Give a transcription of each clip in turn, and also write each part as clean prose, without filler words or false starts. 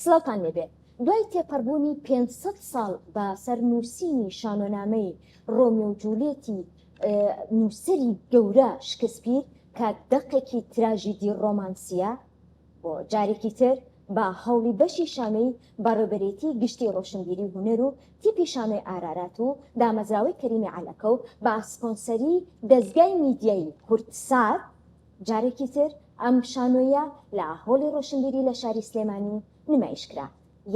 سڵاوتان لێبێ. دوای تێپەڕبوونی 500 ساڵ بە سەر نووسینی شانۆنامەی ڕۆمیۆ و جوولێتی نووسەری گەورە شکسپیر کە دەقێکی تراژیدی ڕۆمانسییە، بۆ جارێکی تر بە هەوڵی بەشی شانۆی بەڕێوبەرێتی گشتی ڕۆشنبیری و هونەر و تیپی شانۆی ئارارات و دامەزراوەی کەریمی عەلەکە و بە سپۆنسەری دەزگای میدیایی کوردسات جارێکی تر ئەم شانۆیە لە هۆڵی ڕۆشنبیری لە شاری سلێمانی نمایش کرا.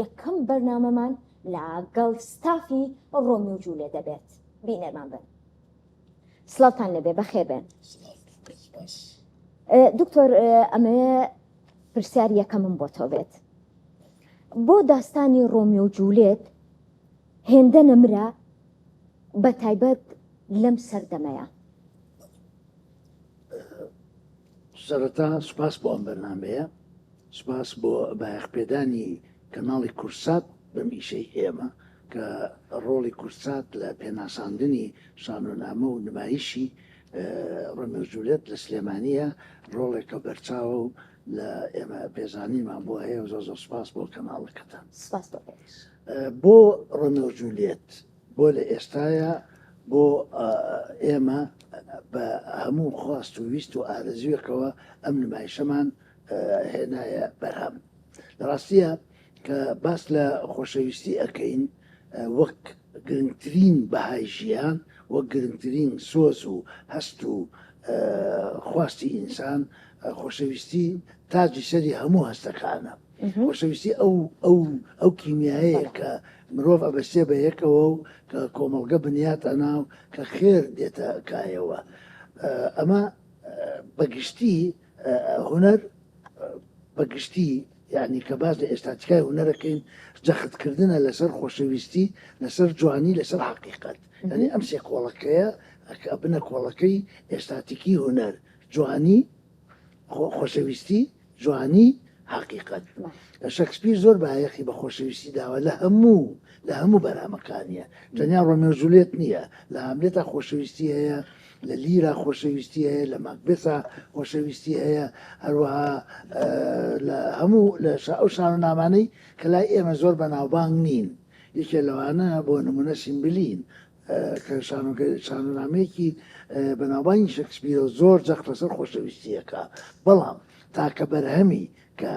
یەکەم بەرنامەمان لە گەڵ ستافی ڕۆمیۆ و جولێت دەبێت. بینەرمان بن. سڵاوتان لێبێ بەخێر بێن. دکتۆر ئەمەوێ پرسیار یەکەمم بۆ تۆ بێت. بۆ داستانی ڕۆمیۆ و جولێت هێندە نەمرە بە تایبەت لەم سەردەمەیە؟ سەرەتا سوپاس بۆ ئەم بەرنامەیە، سوپاس بۆ بایەخپێدانی کەناڵی کوردسات بەم ئیشەی ئێمە کە ڕۆڵی کوردسات لە پێناساندنی شانۆنامە و نمایشی ڕۆمیۆ جولێت لە سلێمانییە ڕۆڵێکە بەرچاوە و لە ئێمە پێزانینمان بۆ هەیە و زۆر زۆر سوپاس بۆ کەناڵەکەتان. سوپاس بۆ ئێوەش. بۆ ڕۆمیۆ جولێت بۆ لە ئێستایا بۆ ئێمە بە هەموو خواست و ویست و ئارەزووێکەوە ئەم نمایشەمان هێنایە بەرهەم. لە ڕاستییا کە باس لە خۆشەویستی ئەکەین وەک گرنگترین بەهای ژیان، وەک گرنگترین سۆز و هەست و خواستی ئینسان، خۆشەویستی تاجی سەری هەموو هەستەکانە. خۆشەویستی ئەو ئەو ئەو کیمیایەیە کە مرۆڤ ئەبەستێ بە یەکەوە و کە کۆمەڵگە بنیات ئەنا و کە خێر دێتە کایەوە. ئەمە بە گشتی هونەر بە گشتی یعنی کە باس لە ئێستاتیکای هونەرەکەین جەختکردنە لەسەر خۆشەویستی لەسەر جوانی لەسەر حەقیقەت یعنی ئەم سێ کۆڵەکەیە ئەبنە کۆڵەکەی ئێستاتیکی هونەر جوانی خۆشەویستی جوانی حەقیقەت. شەکسپیر زۆر بایەخی بە خۆشەویستی داوە لە هەموو لە هەموو بەرهەمەکانیە تەنیا ڕۆمیۆ جولێت نییە لە هاملێتا خۆشەویستی هەیە لە لیرا خۆشەویستی هەیە لە ماکبێسا خۆشەویستی هەیە هەروەها لە هەموو لە ئەو شانۆنامانەی کە لای ئێمە زۆر بەناوبانگ نین یەکێ لەوانە بۆ نمونە سیمبلین کە شانۆنامەیەکی بەناوبانگی شەکسپیرە و زۆر جەخت لەسەر خۆشەویستییەکە، بەڵام تاکە بەرهەمی کە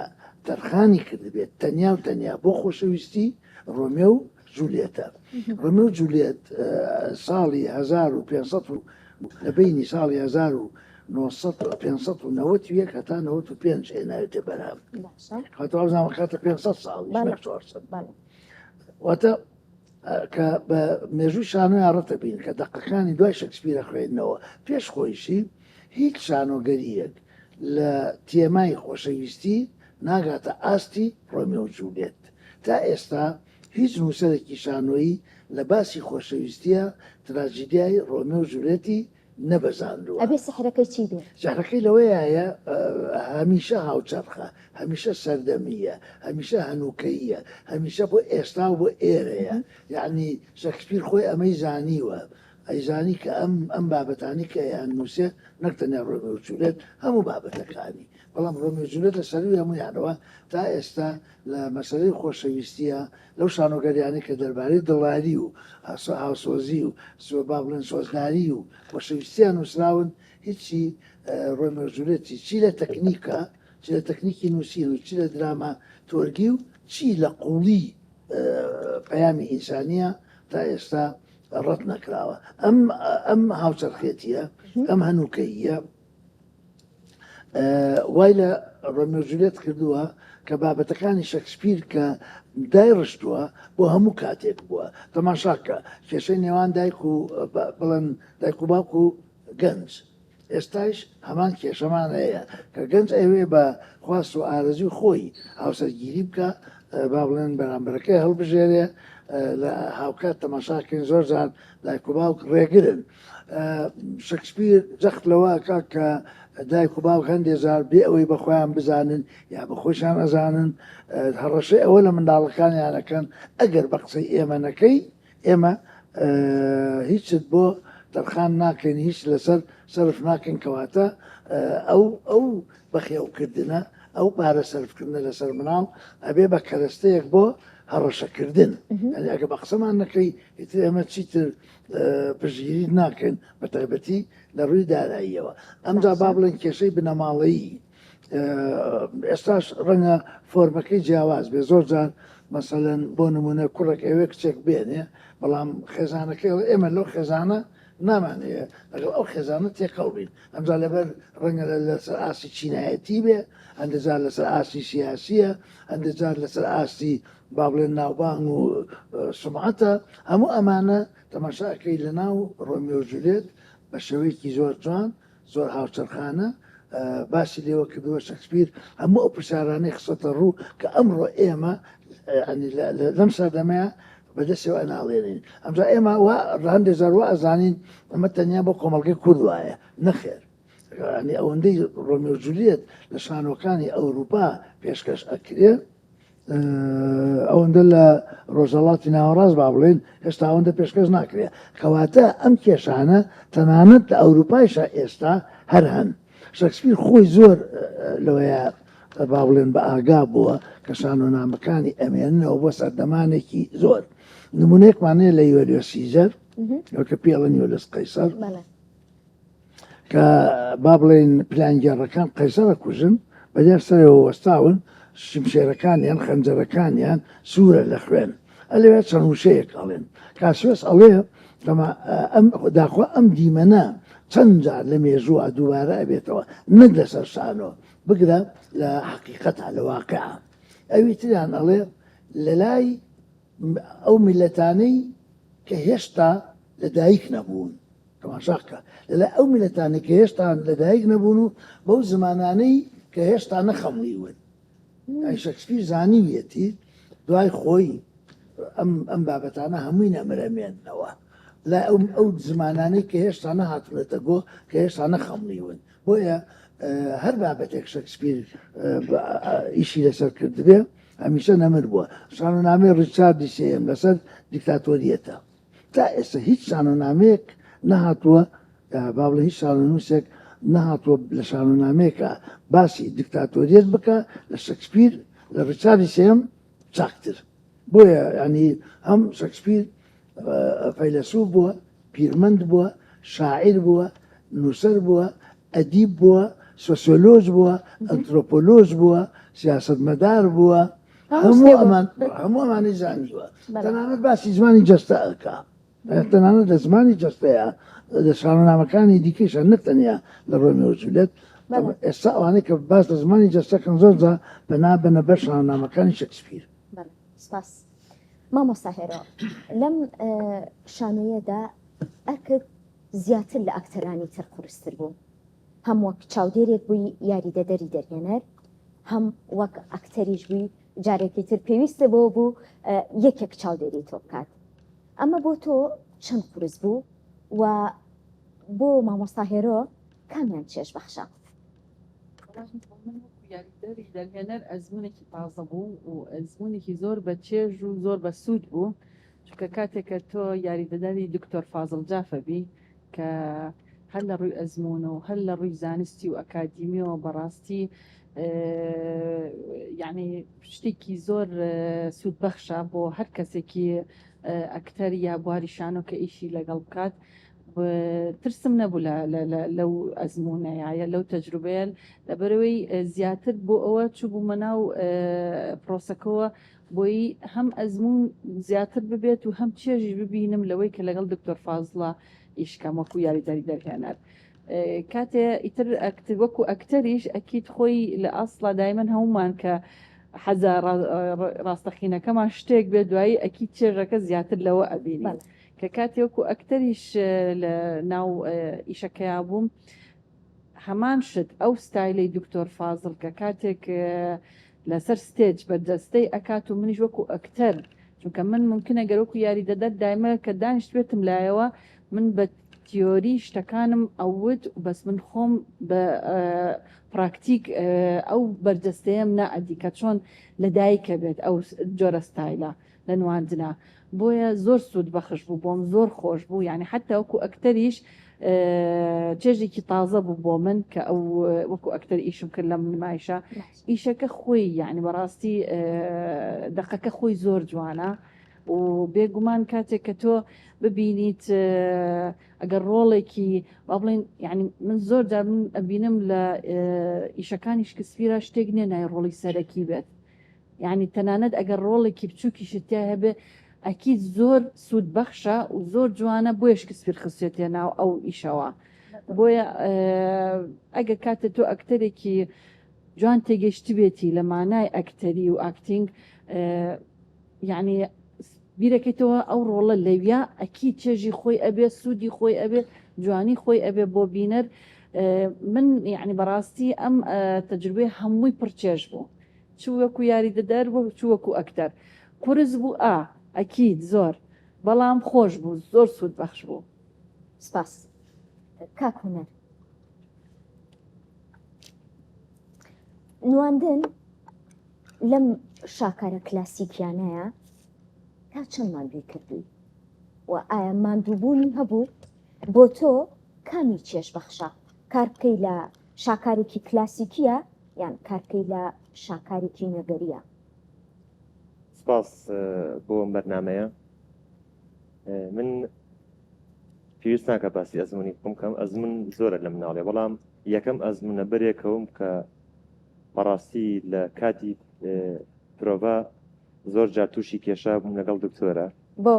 تەرخانی کردبێت تەنیا و تەنیا بۆ خۆشەویستی ڕۆمیۆ و جولیەتە. ڕۆمیۆ و جولیەت ساڵی 1500 و لە بەینی ساڵی 1900 591 هەتا 95 هێناوێتە بەرهەم. کاتە وابزانم کاتە 500 ساڵیش نەک 400. واتە کە بە مێژووی شانۆیان ڕەتەبین کە دەقەکانی دوای شەکسپیرە خوێندنەوە پێش خۆیشی هیچ شانۆگەرییەک لە تێمای خۆشەویستی ناگاتە ئاستی ڕۆمیۆ و جوولێت. تا ئێستا هیچ نووسەرێکی شانۆیی لە باسی خۆشەویستییە تراجیدیای ڕۆمیۆ و جوولێتی نەبەزاندووە. ئەبێ سحرەکەی چی بێ؟ سحرەکەی لەوەیایە هەمیشە هاوچەرخە، هەمیشە سەردەمییە، هەمیشە هەنووکەییە، هەمیشە بۆ ئێستا و بۆ ئێرەیە. یەعنی شەکسپیر خۆی ئەمەی زانیوە، ئەیزانی کە ئەم ئەم بابەتانەی کە ئەیاننووسێ نەک تەنیا ڕۆمیۆ و جوولێت، هەموو بابەتەکانی، بەڵام ڕۆمیۆ و جوولێت لە سەرووی هەموویانەوە تا ئێستا لە مەسەلەی خۆشەویستییە لەو شانۆگەریانەی کە دەربارەی دڵداری و هاوسۆزی و با بڵێن سۆزداری و خۆشەویستیان نووسراون، هیچی ڕۆمیۆ جولێتی چی لە تەکنیکە، چی لە تەکنیکی نووسین و چی لە دراما تۆرگی و چی لە قووڵی پەیامی ئینسانییە تا ئێستا ڕەت نەکراوە. ئەم ئەم هاوچەرخێتییە، ئەم هەنووکەییە، وای لە ڕۆمیۆ جولێت کردووە کە بابەتەکانی شەکسپیر کە دایڕشتووە بۆ هەموو کاتێک بووە تەماشاکە کێشەی نێوان دایک و بڵێن دایک و باوک و گەنج ئێستایش هەمان کێشەمان هەیە کە گەنج ئەوێ بە خواست و ئارەزوی خۆی هاوسەرگیری بکە با بڵێن بەرامبەرەکەی هەڵبژێرێ لە هاوکات تەماشاکەین زۆر جار دایک و باوک ڕێگرن شکسپیر جەخت لەوە ئەکا کە دایک و باوک هەندێ جار بێ ئەوەی بە خۆیان بزانن یا بە خۆشیان ئەزانن هەڕەشەی ئەوە لە منداڵەکانیان ئەکەن ئەگەر بە قسەی ئێمە نەکەی ئێمە هیچت بۆ تەرخان ناکەین هیچ لەسەر سەرف ناکەین کەواتە ئەو ئەو بەخێوکردنە. ئەو پارە سەرفکردنە لەسەر مناڵ ئەبێ بە کەرەستەیەک بۆ هەڕەشەکردن، یانی ئەگەر بە قسەمان نەکەی ئیتر ئێمە چیتر پشتگیریت ناکەین بە تایبەتی لە ڕووی داراییەوە. ئەمجا با بڵێن کێشەی بنەماڵەیی ئێستاش ڕەنگە فۆرمەکەی جیاواز بێ، زۆر جار مەسەلەن بۆ نمونە کوڕێک ئەوێ کچێک بێنێ بەڵام خێزانەکەی ئەڵێ ئێمە لەو خێزانە نامانەوێ لەگەڵ ئەو خێزانە تێکەڵ بین، ئەمجا لەبەر ڕەنگە لەسەر ئاستی چینایەتی بێ، هەندێک جار لەسەر ئاستی سیاسییە، هەندێک جار لەسەر ئاستی با بڵێن ناوبانگ و سومعەتە، هەموو ئەمانە تەماشا ئەکەی لەناو ڕۆمیۆ و جولیێت بە شێوەیەکی زۆر جوان زۆر هاوچەرخانە باسی لێوە کردووە، شەکسپیر هەموو ئەو پرسیارانەی خستۆتە ڕوو کە ئەمڕۆ ئێمە لەم سەردەمەیە بەدەستەوە ئەناڵێنین. ئەمجا ئێمە وا هەندێک جار وا ئەزانین ئەمە تەنیا بۆ کۆمەڵگەی کورد وایە، نەخێر یانی ئەوەندەی ڕۆمیۆ جولیێت لە شانۆکانی ئەوروپا پێشکەش ئەکرێ ئەوەندە لە ڕۆژهەڵاتی ناوەڕاست با بڵێن هێشتا ئەوەندە پێشکەش ناکرێت کەواتە ئەم کێشانە تەنانەت لە ئەوروپایشە ئێستا هەر هەن شەکسپیر خۆی زۆر لەوەیە با بڵێن بە ئاگا بووە کە شانۆنامەکانی ئەمێننەوە بۆ سەردەمانێکی زۆر نمونەیەکمان هەیە لە یۆلیۆس سیزەر کە پێڵن یۆلس قەیسەر کە با بڵێین پلانگێڕەکان قەیسەر ئەکوژن، بەدیار سەرەوە وەستاون، شمشێرەکانیان، خەنجەرەکانیان سوورە لە خوێن. ئەلەوێ چەند وشەیەک ئەڵێن. کاسیۆس ئەڵێ، تەما ئەم داخوا ئەم دیمەنە چەند جار لە مێژووە دووبارە ئەبێتەوە، نەک لەسەر شانۆ، بگرە لە حەقیقەتا، لە واقیعا. ئەوی تریان ئەڵێ، لەلای ئەو میللەتانەی کە هێشتا لە دایک نەبوون، تەماشا بکە، لەلای ئەو میللەتانەی کە هێشتا لە دایک نەبوون و بەو زمانانەی کە هێشتا نەخەمڵیون. یانی شەکسپیر زانیویەتی دوای خۆی ئەم ئەم بابەتانە هەمووی نەمرەمێننەوە. لای ئەو ئەو زمانانەی کە هێشتا نەهاتوونەتە گۆ، کە هێشتا نەخەمڵیون. بۆیە هەر بابەتێک شەکسپیر ئیشی لەسەر کردبێ هەمیشە نەمر بووە. شانۆنامەی ڕیچاردی سێیەم لەسەر دیکتاتۆریەتە. تا ئێستا هیچ شانۆنامەیەک نەهاتووە، با بڵێین هیچ شانۆنووسێک نەهاتووە لە شانۆنامەیەکا باسی دیکتاتۆریەت بکا لە شەکسپیر لە ڕیچاردی سێیەم چاکتر. بۆیە یانی هەم شەکسپیر فەیلەسوف بووە، پیرمەند بووە، شاعیر بووە، نووسەر بووە، ئەدیب بووە، سۆسیۆلۆژ بووە، ئەنترۆپۆلۆژ بووە، سیاسەتمەدار بووە، هەموو ئەمان هەموو ئەمانەی زانیوە. تەنانەت باسی زمانی جەستە ئەکا. تەنانەت لە زمانی جەستەیە لە شانۆنامەکانی دیکەیشە نەک تەنیا لە ڕۆمیۆ و جولیەت. ئێستا ئەوانەی کە باس لە زمانی جەستە کەن زۆر جار پەنا بەنە بەر شانۆنامەکانی شەکسپیر. سپاس. مامۆستا هێرۆ لەم شانۆیەدا ئەرکت زیاتر لە ئەکتەرانی تر قورستر بوو، هەم وەک چاودێرێک بووی یاریدەدەری دەرهێنەر، هەم وەک ئەکتەریش بووی جارێکی تر پێویستە بۆ بوو یەکێک چاودێری تۆ بکات. ئەمە بۆ تۆ چەند قورس بوو و بۆ مامۆستا هێرۆ کامیان چێژ بەخشە؟ من وەکو یاریدەری دەرهێنەر ئەزمونێکی تازە بوو و ئەزمونێکی زۆر بە چێژ و زۆر بە سوود بوو چونکە کاتێک کە تۆ یاریدەدەری دکتۆر فازڵ جافە بی کە هەر لە ڕووی ئەزمون و هەر لە ڕووی زانستی و ئەکادیمیەوە بەڕاستی یعنی شتێکی زۆر سوودبەخشە بۆ هەر کەسێکی ئەکتەر یا بواری شانۆ کە ئیشی لەگەڵ بکات ترسم نەبوو لەو ئەزموونەیە یا لەو تەجروبەیە لەبەرەوەی زیاتر بۆ ئەوە چووبوومە ناو پرۆسەکەوە بۆی هەم ئەزموون زیاتر ببێت و هەم چێژیش ببینم لەوەی کە لەگەڵ دکتۆر فازڵە ئیشکەم وەکو یاریدەری دەرهێنەر. کاتێ ئیتر وەکو ئەکتەریش ئەکید خۆی لە ئاسڵا دایمەن هەمومان کە حەزە ڕاستەقینەکەمان شتێک بێت دوایی ئەکید چێژەکە زیاتر لەوە ئەبینین. کە کاتێ وەکو ئەکتەریش لە ناو ئیشەکەیا بووم هەمان شت ئەو ستایلەی دکتۆر فازڵ کە کاتێک لەسەر stage بەرجەستەی ئەکات و منیش وەکو ئەکتەر چونکە من ممکنە گەر وەکو یاریدەدەر دایمە کە دانیشتبێتم لایەوە من بە تیۆری شتەکانم ئەوت بەس من خۆم بە پراکتیک ئەو بەرجەستەیەم نائەدی کە چۆن لەدایکە بێت ئەو جۆرە ستایلە لە نواندنا بۆیە زۆر سوود بەخش بوو بۆم زۆر خۆش بوو یانی حەتا وەکو ئەکتەریش. چێژێکی تازە بوو بۆ من کە ئەو وەکو ئەکتەر ئیشم کرد لەم نمایشە. ئیشەکە خۆی یعنی بەڕاستی دەقەکە خۆی زۆر جوانە و بێگومان کاتێک کە تۆ ببینیت ئەگەر ڕۆڵێکی با بڵێن یعنی من زۆر جار من ئەبینم لە ئیشەکانی شکسپیرا شتێک نییە نای ڕۆڵی سەرەکی بێت یعنی تەنانەت ئەگەر ڕۆڵێکی بچووکیشت تیا هەبێ ئەکید زۆر سوود بەخشە و زۆر جوانە بۆیە شکسپیر خستێتێ ناو ئەو ئیشەوە بۆیە ئەگەر کاتێ تۆ ئەکتەرێکی جوان تێگەشتبێتی لە مانای ئەکتەری و acting یعنی بیرەکەیتەوە ئەو ڕۆڵە لەویا ئەکید چێژی خۆی ئەبێ سوودی خۆی ئەبێ جوانی خۆی ئەبێ بۆ بینەر من یعنی بەڕاستی ئەم تەجروبەی هەمووی پڕ چێژ بوو چ وەکو یاریدەدەر و چ وەکو ئەکتەر قورس بوو ئا ئەکید زۆر بەڵام خۆش بوو زۆر سوود بەخش بوو. سپاس کاک هونەر. نواندن لەم شاکارە کلاسیکیانەیە تا چەند ماندووی کردووی و ئایا ماندووبوونی هەبوو بۆ تۆ کامی چێژ بەخشە کار بکەی لە شاکارێکی کلاسیکیە یان کار بکەی لە شاکارێکی نوێگەریە؟ سپاس بۆ ئەم بەرنامەیە. من پێویست ناکە باسی ئەزمموی خۆم کەم ئەزمون زۆرە لە مناڵێ بەڵام یەکەم ئەزمونە بەرێکەوم کە بەڕاستی لە کاتی پرۆڤە زۆر جار تووشی کێشە بووم لەگەڵ دکتۆرە بۆ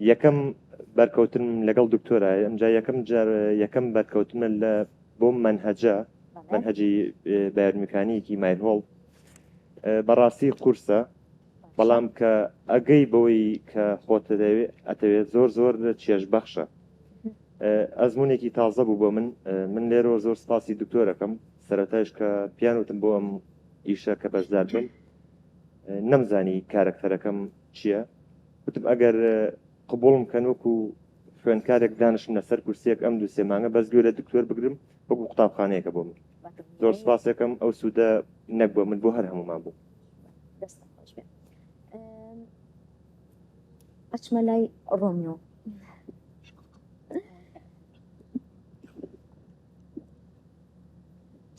یەکەم بەرکەوتن لەگەڵ دکتۆرە ئەمجا یەکەم جار یەکەم بەرکەوتنە لە بۆ مەنهەجە مەنهەجی بایۆمیکانیکی مایرهۆڵ بەڕاستی قورسە بەڵام کە ئەگەی بەوەی کە خۆت ئەتەوێت زۆر زۆر چێژ بەخشە ئەزمونێکی تازە بوو بۆ من من لێرەوە زۆر سپاسی دکتۆرەکەم سەرەتایش کە پیان وتم بۆ ئەم ئیشە کە بەشدار بم نەمزانی کارەکتەرەکەم چییە وتم ئەگەر قبوڵم کەن وەکو خوێندکارێک دانشم لەسەر کورسیەک ئەم دوو سێ مانگە بەس گوێ لە دکتۆر بگرم وەکو قوتابخانەیەکە بۆ من زۆر سپاسێکم ئەو سوودە نەک بۆ من بۆ هەر هەمومان بوو. دەستت خۆش بێ. ئەچمە لای ڕۆمیۆ.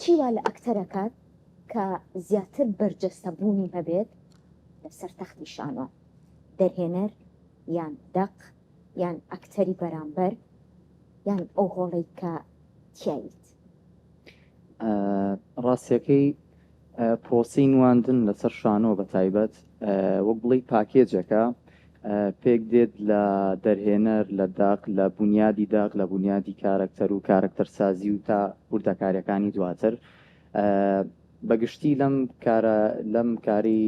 چی وا لە ئەکتەرەکات کە زیاتر بەرجەستە بوونی هەبێت لەسەر تەختی شانۆ دەرهێنەر یان دەق یان ئەکتەری بەرامبەر یان ئەو هۆڵەی کە تیایت؟ ڕاستیەکەی پرۆسەی نواندن لەسەر شانۆ بە تایبەت وەک بڵێی پاکێجێکە پێک دێت لە دەرهێنەر، لە دەق، لە بونیادی دەق، لە بونیادی کارەکتەر و کارەکتەرسازی و تا وردەکاریەکانی دواتر. بە گشتی لەم کارە لەم کاری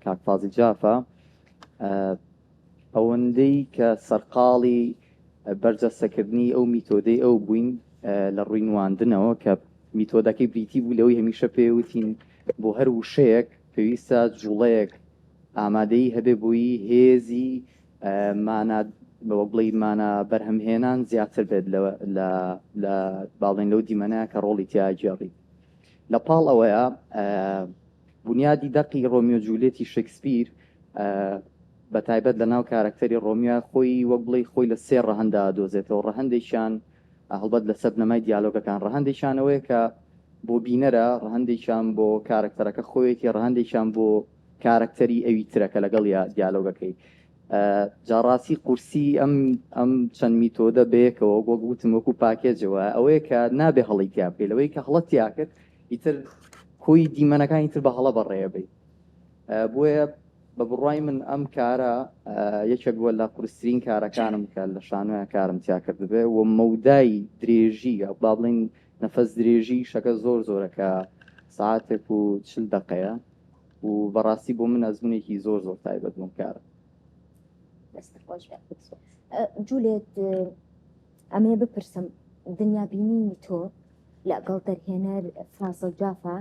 کاک فازیل جافە ئەوەندەی کە سەرقاڵی بەرجەستەکردنی ئەو میتۆدەی ئەو بووین لە ڕووی نواندنەوە کە میتۆدەکەی بریتی بوو لەوەی هەمیشە پێی وتین بۆ هەر وشەیەک پێویستە جوڵەیەک ئامادەیی هەبێ بۆی هێزی مانا وەک بڵێی مانا بەرهەمهێنان زیاتر بێت لە لە لە با بڵێین لەو دیمەنە کە ڕۆڵی تیا گێڕی لە پاڵ ئەوەیە بونیادی دەقی ڕۆمیۆ جوولێتی شکسپیر بە تایبەت لە ناو کارەکتەری ڕۆمیۆ خۆی وەک بڵێی خۆی لە سێ ڕەهەندا ئەدۆزێتەوە، ڕەهەندێکیان هەڵبەت لەسەر بنەمای دیالۆگەکان، ڕەهەندێکیان ئەوەیە کە بۆ بینەرە، ڕەهەندێکیان بۆ کارەکتەرەکە خۆیەتی، ڕەهەندێکیان بۆ کارەکتەری ئەوی ترە کە لەگەڵیا دیالۆگەکەی. جا ڕاستی قورسی ئەم ئەم چەند میتۆدە بەیەکەوە وەک وتم وەکو پاکێجە وایە ئەوەیە کە نابێ هەڵەی تیا بکەی لەوەی کە هەڵەت تیا کرد ئیتر کۆی دیمەنەکانی تر بە هەڵە بەڕێیەبەی. بۆیە بە بڕوای من ئەم کارە یەکێک بووە لە قورسترین کارەکانم کە لە شانۆیا کارم تیا کردبێ و مەودای درێژی یا با بڵێین نەفەس درێژی شەکە زۆر زۆرە کە سەعاتێک و چل دەقەیە و بەڕاستی بۆ من ئەزمونێکی زۆر زۆر تایبەت بووم کارە. دەستت خۆش بێت. جولێت ئەمەیە بپرسم دنیابینینی تۆ لەگەڵ دەرهێنەر فازڵ جافا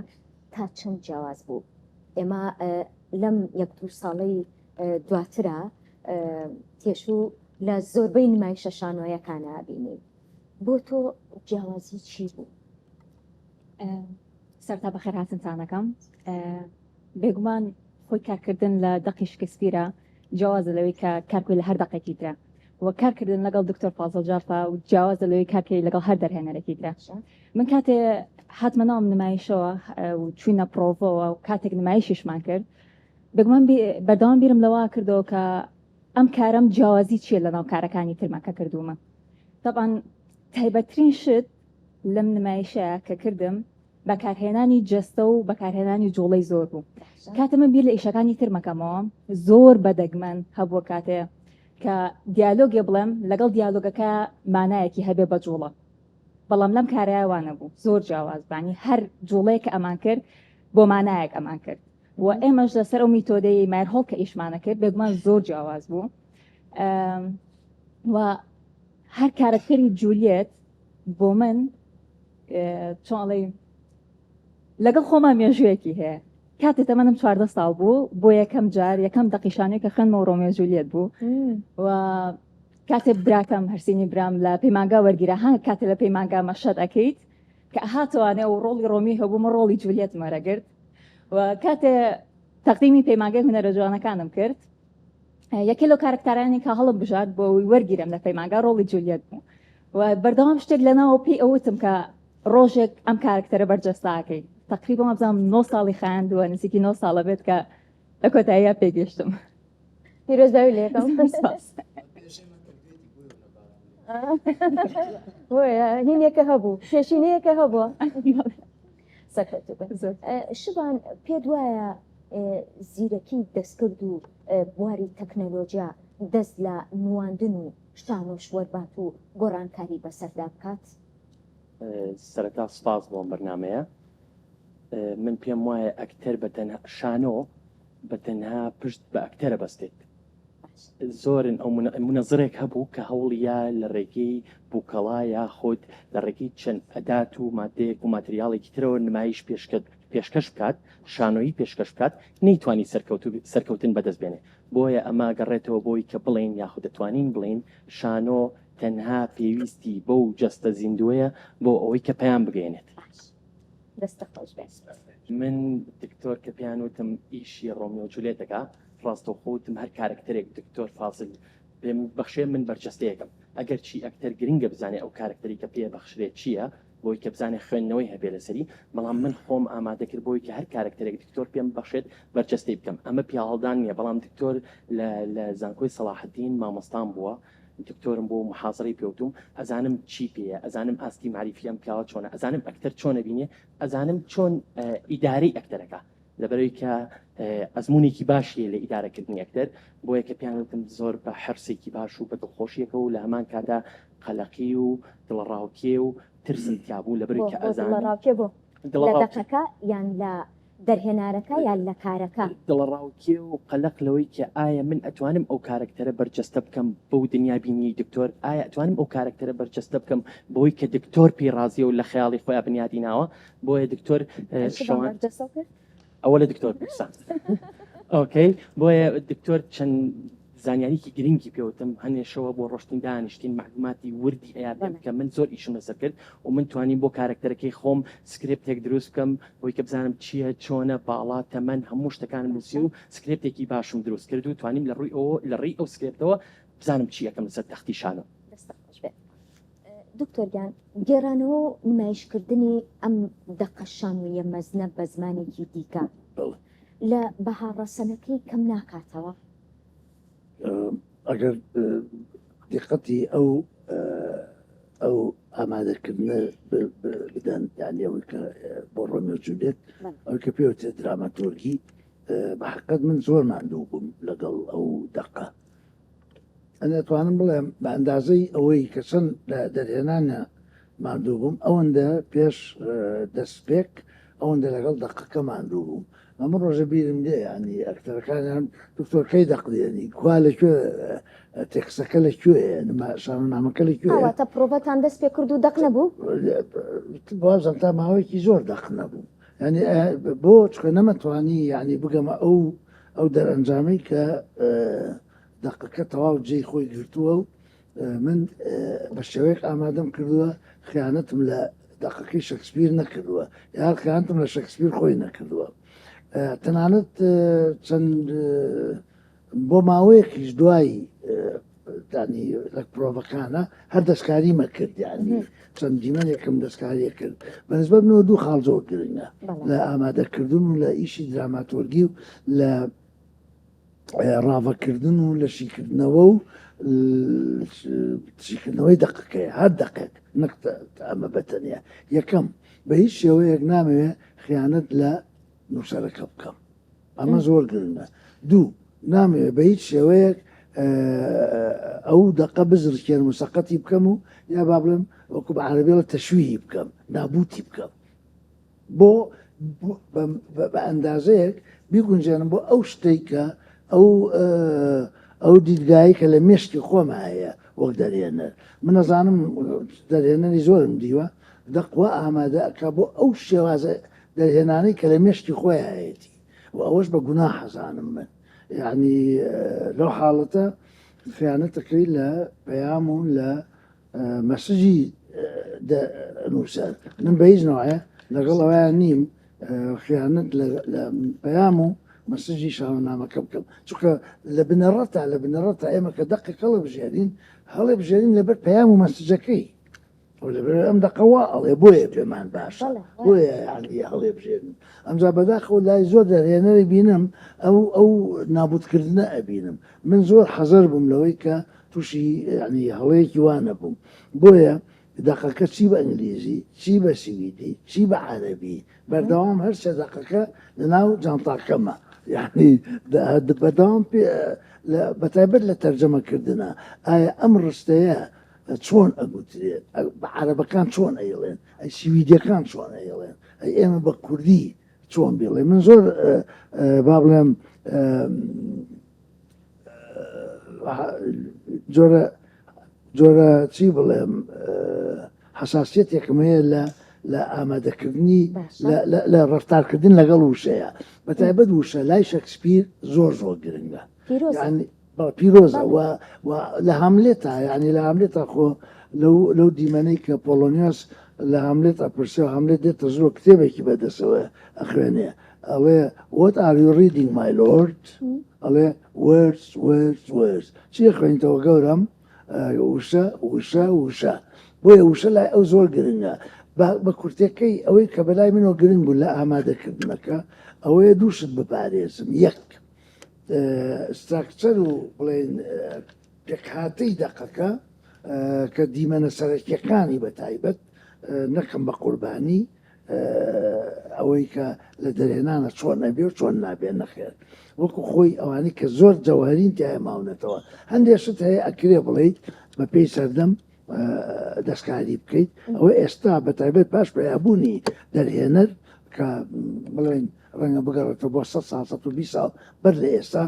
تا چەند جیاواز بوو؟ ئێمە لەم یەک دوو ساڵەی دواترا تێشوو لە زۆربەی نمایشە شانۆیەکانە بینین بۆ تۆ جیاوازی چی بوو؟ سەرتا بەخێرهاتنتانەکەم بێگومان خۆی کارکردن لە دەقی شکسپیرە جیاوازە لەوەی کە کارکوی لە هەر دەقێکی ترە. و کارکردن لەگەڵ دکتۆر فازڵ جافا و جیاوازە لەوەی کارکەی لەگەڵ هەر دەرهێنەرێکی ترە. من کاتێ هاتمە ناو نمایشەوە و چوینە پرۆڤەوە و کاتێک نمایشیشمان کرد بێگومان بەردەوام بیرم لەوە کردەوە کە ئەم کارەم جیاوازی چییە لەناو کارەکانی ترمە کە کردوومە. تەبعەن تایبەتترین شت لەم نمایشە کە کردم بەکارهێنانی جەستە و بەکارهێنانی جوڵەی زۆر بوو. کاتێ من بیر لە ئیشەکانی تر مەکەمەوە زۆر بە دەگمەن هەبووە کاتێ کە دیالۆگێ بڵێم لەگەڵ دیالۆگەکە مانایەکی هەبێ بە جوڵە بەڵام لەم کارەیە وا نەبوو زۆر جیاواز بانی هەر جوڵەیەک کە ئەمان کرد بۆ مانایەک ئەمان کرد و ئێمەش لەسەر ئەو میتۆدەی مایرهۆڵ کە ئیشمانە کرد بێگومان زۆر جیاواز بوو و هەر کارەکتەری جولیەت بۆ من چۆن ئەڵێی لەگەڵ خۆما مێژوویەکی هەیە کاتێ تەمەنم 14 ساڵ بوو بۆ یەکەم جار یەکەم دەقیشانەی کە خوێندمەوە ڕۆمیۆ جولیەت بوو و کاتێ براکەم هەرسینی برام لە پەیمانگا وەرگیرا ها کاتێ لە پەیمانگا مەشەد ئەکەیت کە هاتوانێ و ڕۆڵی ڕۆمی هەبوو من ڕۆڵی جولیەت مەرەگرت و کاتێ تەقدیمی پەیمانگای هونەرە جوانەکانم کرد یەکێ لەو کارکتەرانی کە هەڵم بژارد بۆ ئەوەی وەرگیرم لە پەیمانگا ڕۆڵی جولیەت بوو و بەردەوام شتێک لەناوە پێی ئەوتم کە ڕۆژێک ئەم کارکتەرە بەرجەستاکەی تقریبا وابزانم 9 ساڵی خایاندووە نزیکی 9 ساڵە بێت کە لە کۆتاییە پێگەشتم. پیرۆزبایی لێکەم. بۆیە هینێکە هەبوو پێشینەیەکە هەبووە. سەرکەوتوو بن. شبان پێت وایە زیرەکی دەستکرد و بواری تەکنەلۆجیا دەست لە نواندن و شانۆش وەربات و گۆڕانکاری بەسەردا بکات؟ سەرەتا سپاس بۆ ئەم بەرنامەیە. من پێم وایە ئەکتەر بە تەنها شانۆ بە تەنها پشت بە ئەکتەرە بەستێت. زۆرن ئەو مونەزڕێک هەبوو کە هەوڵی یا لە ڕێگەی بووکەڵە یاخود لە ڕێگەی چەند ئەدات و مادەیەک و ماتریاڵێکی ترەوە نمایش پێشکەش بکات، شانۆیی پێشکەش بکات، نەیتوانی سەرکەوتن بەدەست بێنێ. بۆیە ئەمە گەڕێتەوە بۆی کە بڵێین یاخود دەتوانین بڵێین شانۆ تەنها پێویستی بەو جەستە زیندووەیە بۆ ئەوەی کە پەیام بگەیەنێت. دەستت خۆش بێت. من دکتۆر کە پێیان وتم ئیشی ڕۆمیۆ جولێت دەکا ڕاستەوخۆ وتم هەر کارەکتەرێک دکتۆر فازل پێم بەخشێ من بەرجەستەیەکەم ئەگەر چی ئەکتەر گرنگە بزانێ ئەو کارەکتەری کە پێ بەخشرێ چییە بۆی کە بزانێ خوێندنەوەی هەبێ لەسەری بەڵام من خۆم ئامادە کرد بۆی کە هەر کارەکتەرێک دکتۆر پێم بەخشێت بەرجەستەی بکەم ئەمە پیاهەڵدان نییە بەڵام دکتۆر لە لە زانکۆی سەڵاحەدین مامۆستام بووە دکتۆرم بووە و محازەرەی پێوتوم ئەزانم چی پێیە ئەزانم ئاستی مەعریفی ئەم پیاوە چۆنە ئەزانم ئەکتەر چۆن ئەبینێ ئەزانم چۆن ئیدارەی ئەکتەرەکە لەبەرەوەی کە ئەزمونێکی باشی هەیە لە ئیدارەکردنی ئەکتەر بۆیە کە پێیان وتم زۆر بە حرسێکی باش و بە دڵخۆشیەکە و لە هەمان کاتا قەلەقی و دڵەڕاوکێ و ترسم تیابوو لەبەرەوەی کە ئەزانم دڵەڕاوکێ بۆ لە دەقەکە یان لە دەرهێنارەکە یان لە کارەکە؟ دڵەڕاوکێ و قەلەق لەوەی کە ئایا من ئەتوانم ئەو کارەکتەرە بەرجەستە بکەم بەو دنیابینیەی دکتۆر، ئایا ئەتوانم ئەو کارەکتەرە بەرجەستە بکەم بەوەی کە دکتۆر پێی ڕازیە و لە خەیاڵی خۆیا بنیادی ناوە، بۆیە دکتۆر شەوان بەرجەستەو کرد؟ ئەوە لە دکتۆر بپرسە. okay بۆیە دکتۆر چەند زانیاریکی گرنگی پێوتم هەنێ شەوە بۆ ڕۆشتین دانیشتین مەعلوماتی وردی ئەیا پێم کە من زۆر ئیشم لەسەر کرد و من توانیم بۆ کارەکتەرەکەی خۆم سکرێپتێک دروست بکەم بۆی کە بزانم چییە چۆنە باڵا تەمەن هەموو شتەکانم نووسی و سکرێپتێکی باشم دروست کرد و توانیم لە ڕووی ئەوە لە ڕێی ئەو سکرێپتەوە بزانم چی ئەکەم لەسەر تەختی شانۆ. دەستت خۆش بێت دکتۆر گیان، گێڕانەوە و نمایشکردنی ئەم دەقە شانۆییە مەزنە بە زمانێکی دیکە لە بەها ڕەسەنەکەی کەم ناکاتەوە؟ ئەگەر دیقەتی ئەو ئەو ئامادەکردنە بدەن یانی ئەوەی کە بۆ ڕۆمیۆ جولێت ئەوەی کە پێوترێت دراماتۆرگی بە حەقیقەت من زۆر ماندوو بووم لەگەڵ ئەو دەقە ئەتوانم بڵێم بە ئەندازەی ئەوەی کە چەند لە دەرهێنانە ماندوو بووم ئەوەندە پێش دەستپێک ئەوەندە لەگەڵ دەقەکە ماندوو بووم ئەمە ڕۆژە بیرم لێ ینی ئەکتەرەکانیان دکتۆر کەی دەق دێنی کوا لە کوێ تێکسەکە لە کوێ شانۆنامەکە لە کوێ واتە پرۆڤەتان دەست پێ کرد و دەق نەبوو بازم تا ماوەیەکی زۆر دەق نەبوو ینی بۆ چکە نەمەتوانی یعنی بگەمە ئەو ئەو دەرئەنجامەی کە دەقەکە تەواو جێی خۆی گرتووە و من بە شێوەیەک ئامادەم کردووە خیانەتم لە دەقەکەی شەکسپیر نەکردووە یا خیانەتم لە شەکسپیر خۆی نەکردووە تەنانەت چەند بۆ ماوەیەکیش دوای ینی لە پرۆڤەکانە هەر دەستکاریمە کرد ینی چەند دیمەنێکم دەستکاریە کرد بەنسبەت منەوە دوو خاڵ زۆر گرنگە لە ئامادەکردن و لە ئیشی دراماتۆرگی و لە ڕاڤەکردن و لە شیکردنەوە و شیکردنەوەی دەقەکەی هەر دەقێک نەک ئەمە بەتەنیا یەکەم بە هیچ شێوەیەک نامەوێ خیانەت لە نووسەرەکە بکەم ئەمە زۆر گرنگە دوو نامەوێ بە هیچ شێوەیەک ئەو دەقە بزرکێنم و سەقەتی بکەم و یا با بڵێم وەکو بە عەرەبی تەشویهی بکەم نابوتی بکەم بۆ بە ئەندازەیەک بیگونجێنم بۆ ئەو شتەی کە ئەو ئەو دیدگایی کە لە مێشکی خۆم هەیە وەک دەرهێنەر من ئەزانم دەرهێنەری زۆرم دیوە دەقوا ئامادە ئەکا بۆ ئەو شێوازە دەرهێنانەی کە لە مێشکی خۆی هەیەتی و ئەوەش بە گوناح ئەزانم من یعنی لەو حاڵەتە خیانەتەکەی لە پەیام و لە مەسجی نووسەر من بە هیچ نوعێ لەگەڵ ئەویان نیم خیانەت لە پەیام و مەسجی شانۆنامەکە بکەم چونکە لە بنەڕەتا لە بنەڕەتا ئێمە کە دەقێک هەڵبژێرین هەڵێبژێرین لەبەر پەیام و مەسجەکەی لەبەر ئەم دەقە وا ئەڵێ بۆیە پێمان باشە بۆیە یعنی هەڵێبژێرن ئەمجا بەداخەوە لای زۆر دەرهێنەری بینم ئەو ئەو نابوتکردنە ئەبینم من زۆر حەزەر بووم لەوەی کە تووشی یعنی هەڵەیەکی وا نەبووم بۆیە دەقەکە چی بە ئینگلیزی چی بە سویدی چی بە عەرەبی بەردەوام هەر سێ دەقەکە لەناو جانتاکەمە یعنی بەردەوام بەتایبەت لە تەرجەمەکردنە ئایا ئەم ڕستەیە چۆن ئەگوترێت بە عەرەبەکان چۆن ئەیڵێن ئەی سویدیەکان چۆن ئەیڵێن ئەی ئێمە بە کوردی چۆن بیڵێ من زۆر با بڵێم جۆرە جۆرە چی بڵێم حساسیەتێکم هەیە لە لە ئامادەکردنی لە ڕفتارکردن لەگەڵ وشەیە بە تایبەت وشە لای شەکسپیر زۆر زۆر گرنگە پیرۆزە و لە هاملێتا یعنی لە هاملێتا خۆ لەو لەو دیمەنەی کە پۆڵۆنیۆس لە هاملێت ئەپرسێ و هاملێت دێتە زۆر کتێبێکی بەدەسەوە ئەخوێنێ ئەڵێ What are you reading my lord ئەڵێ words words words چی خوێنیتەوە گەورەم وشە وشە وشە بۆیە وشە لای ئەو زۆر گرنگە بە کورتەکەی ئەوەی کە بەلای منەوە گرنگ بوو لە ئامادەکردنەکە ئەوەیە دوو شت بپارێزم یەک structure و بڵێن پێکهاتەی دەقەکە کە دیمەنە سەرەکیەکانی بە تایبەت نەکەم بە قوربانی ئەوەی کە لە دەرهێنانە چۆن ئەبێ و چۆن نابێ نەخێر وەکو خۆی ئەوانەی کە زۆر جەوهرین تایە ماونەتەوە هەندێک شت هەیە ئەکرێ بڵیت بە پێی سەردەم دەستکاری بکەیت ئەوە ئێستا بە تایبەت پاش پەیابوونی دەرهێنەر کە بڵێن ڕەنگە بگەڕێتەوە بۆ 100 ساڵ 120 ساڵ بەر لە ئێستا